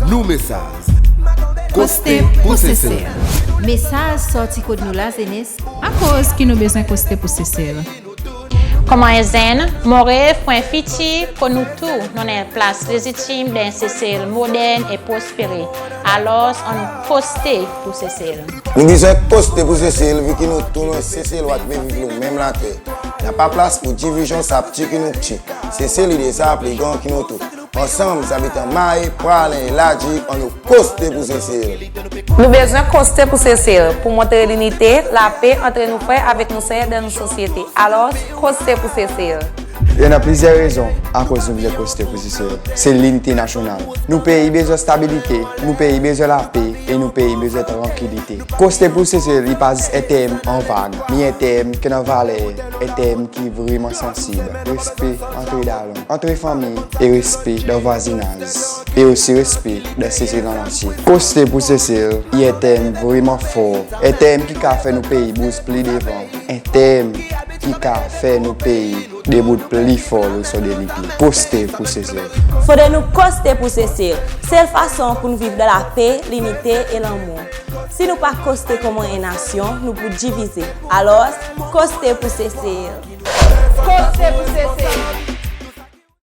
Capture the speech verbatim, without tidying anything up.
Nou mesaz. Koste pou Sesel. Mesaz sorti kot nou lazenes. Akoz ki nou bezwen koste pou Sesel? Konman en zenn, mon rev pou en fitir kot nou tou nou annan en plas lezitim dan en Sesel modern e prospere. Alors, annou koste pou Sesel. Nou bezwen koste pou Sesel, vi ki nou tou nou en Seselwa ki pe viv lo menm later. Napa plas pou divizyon, sa pti ki nou pti. Sesel i deza pli gran ki nou tou. Ansanm, zabitan Mae, Praslin, La Digue, annou koste pou Sesel. Nou bezwen koste pou Sesel, pou montre linite, lape antre nou frer avek nou ser dan nou sosyete. Alors, koste pou Sesel. I annan plizyer rezon akoz nou bezwen koste pou Sesel. Se linite nasyonal. Nou pei bezwen stabilite, nou pei bezwen lape e nou pei bezwen trankilite. Koste pou Sesel, i pa zis en term an vag, me en term ki annan valer, en term ki vreman sansib. Respe antre dalon, antre fanmir e respe dan vwazinaz. E osi respe dan Sesel an antye. Koste pou Sesel, i en term vreman for. En term ki kapab fer nou pei bouz pli devan. En term ki kapab fer nou pei debout pli for lo son de lipye. Koste pou Sesel. Fodre nou koste pou Sesel. Sel fason pou nou viv dan lape, linite e lanmour. Si nou pa koste konman en nasyon, nou pou divize. Alors, koste pou Sesel. Koste pou Sesel.